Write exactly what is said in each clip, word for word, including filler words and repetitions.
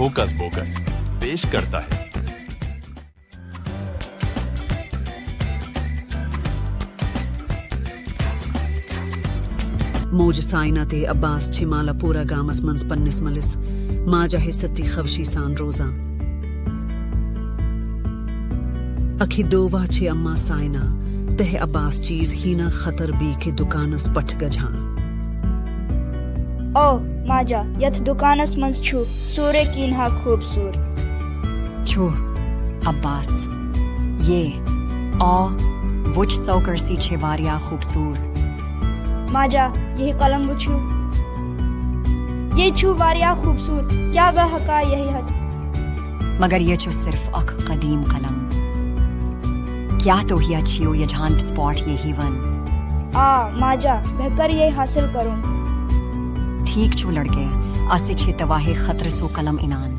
Hoax پوکس پیش کرتا ہے۔ موج سائنا تہ عباس چھ مالا پورہ گامس منز پننس ملس ماجہ ہس ستی خوشی سان روزان۔ اکہ دوہ چھ اما سائنا تہ عباس چیز ہینہ خطر بیکہ دکانس پٹھ گجھان۔ او ماجہ، یتھ دکانس منز چھ سورے کینہا خوبصورت۔ چھ عباس۔ یہ آ وچھ سوکرسی چھ واریاہ خوبصورت۔ ماجہ، یہ قلم وچھو۔ یہ چھ واریاہ خوبصورت۔ کیا بہ ہکا یہ ہتھ؟ مگر یہ چھ صرف اکھ قدیم قلم۔ کیا تہۍ چھیو یجھان سپاٹ یہ ہیوان؟ آ ماجہ، بہ کر یہ حاصل کروں۔ ٹھیک چھ لڑکے، اسہ چھ تواہے خطرہ سو قلم انان۔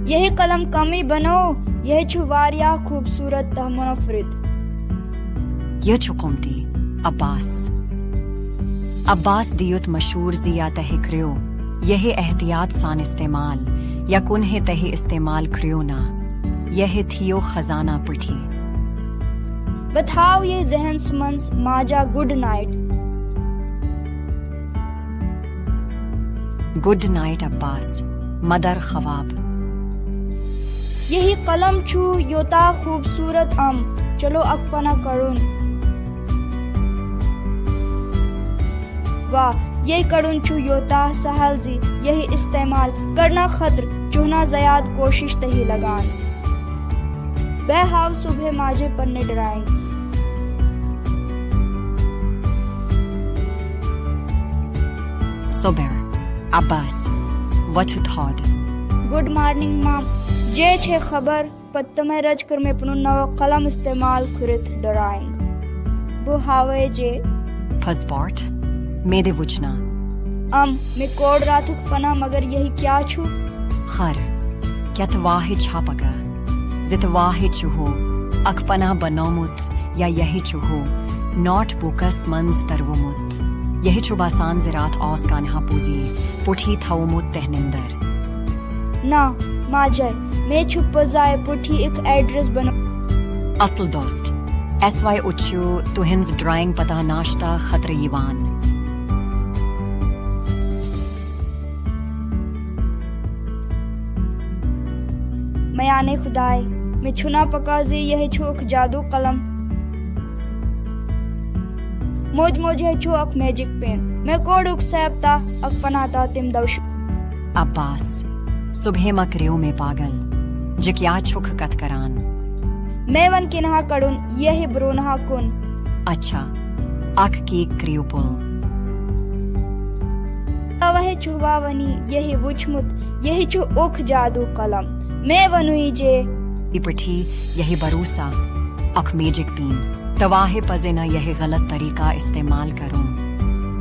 یہ قلم کمی بنو، یہ چھ واریاہ خوبصورت تہ منفرد۔ یہ چھ قومتی عباس۔ عباس دیوت مشہور زی یا تہ کریو یہ احتیاط سان استعمال، یا کنہ تہ استعمال کریو نہ۔ یہ تھیو خزانہ پٹھی۔ بہ تھاو یہ ذہنس منز ماجہ good night. Good night Abbas, mother خواب۔ یہی قلم چھ یوتاہ خوبصورت ام، چلو اکھ پنہ کڑون۔ واہ، یہ کڑون چھ یوتاہ سہل زی یہی استعمال کرنہ خطر چہنا زیاد کوشش تہی لگان۔ بہ ہاو صبح ماجہ پنہ ڈرائنگ۔ صبح، عباس، وتھ تھود۔ گڈ مارننگ مام۔ جے چھ خبر، پتہ تمہ رج کر مے پنن نو قلم استعمال کرتھ ڈرائنگ۔ بہ ہاوے جے۔ پھز پاٹ، مے دے وچھنا۔ ام، مے کوڑ راتک پنہ مگر یہی کیا چھ؟ خر، کیا تواہے چھا پکہ؟ زِ تواہے چھ ہو اکھ پنہ بنومت یا یہی چھ ہو نوٹ بکس منز ترومت۔ یہی چھ باسان زِ راتھ آس کانہا پوزی پٹھی تھومت تہ نندر۔ نہ ماجہ، مے چھ پزائے پٹھی اک ایڈریس بنو۔ اصل دوست، ایس وائی او چھ تہنز ڈرائنگ پتہ ناشتہ خطرہ یوان۔ میانے خدائے، مے چھنا پکا زِ یہ چھ اکھ جادو قلم۔ موج موج، یہ چھ اکھ میجک پین۔ مے کوڑ اکھ سیب تا اکھ پناہ تا تم دوش۔ عباس، صبحے ما کریو مے پاگل۔ جہ کیا چھکھ کتھ کران؟ مے ون کنہا کڑن، یہ برونہا کن۔ اچھا، اکھ کیک کریو پل۔ اوہے چھوا ونی یہ وچھمت، یہ چھ اکھ جادو قلم۔ مے ونوی جے۔ ای پٹھی یہ بروسہ اکھ میجک پین۔ تواہے پزے نہ یہ غلط طریقہ استعمال کرون۔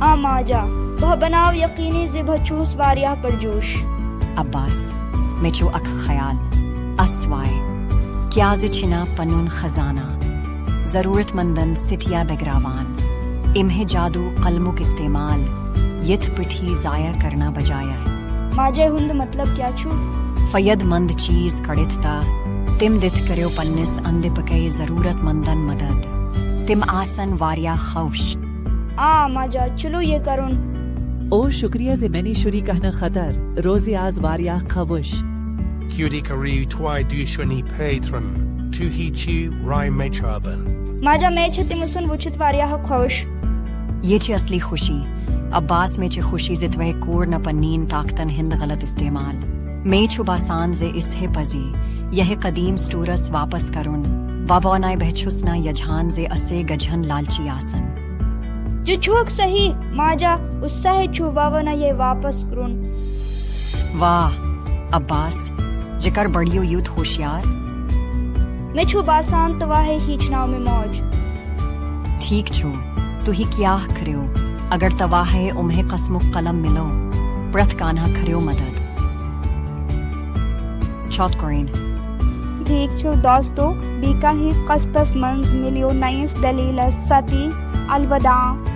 آ ماجا، بہ بناو یقینی زِ بہ چھوس واریاہ پرجوش۔ عباس، مے چھ اکھ خیال۔ اس وائے، کیا زِ چھنا پنن خزانہ ضرورت مندن سٹیا بگراوان؟ امہ جادو قلمک استعمال یتھ پٹھی ضائع کرنا بجایہ۔ ماجے ہند مطلب کیا چھ؟ فید مند چیز کڑتھ تا تم دتھ کریو پننس اندِ پکے ضرورت مندن مدد۔ تم آسن واریاہ خوش۔ آ ماجا، چلو یہ کرون۔ او شکریہ زِ میانی شری کہنا خطر روزی آز واریاہ خوش۔ Cutie Karoo Twi Dushuni Patron, Tuhi Chu Rai Mechaban. ماجا، مے چھ تم سن وچھتھ واریاہ خوش۔ یہ چھ اصلی خوشی۔ عباس، مے چھ خوشی زِ توہہ کور نہ پنین طاقتن ہند غلط استعمال۔ مے چھ باسان زِ اسہ پزی یہ قدیم سٹورس واپس کرن۔ بابا نائے بہ چھس نہ یجھان زِ اسے گجھن لالچی آسن۔ یہ چھوک صحیح، ماجا، اس سہے چھ واونا یہ واپس کرن۔ واہ، عباس، یہ کر بڑیو یوت ہوشیار۔ مے چھ باسان توہے ہیچھناو مے موج۔ ٹھیک چھو، تہی کیا کریو؟ اگر توہے امہ قسمک قلم ملو، پرتھ کانہا کریو مدد۔ چوت کرین۔ ٹھیک چھو دوستو، بیکا ہی قسطس منز ملیو نئیس دلیلس ستی۔ الوداع۔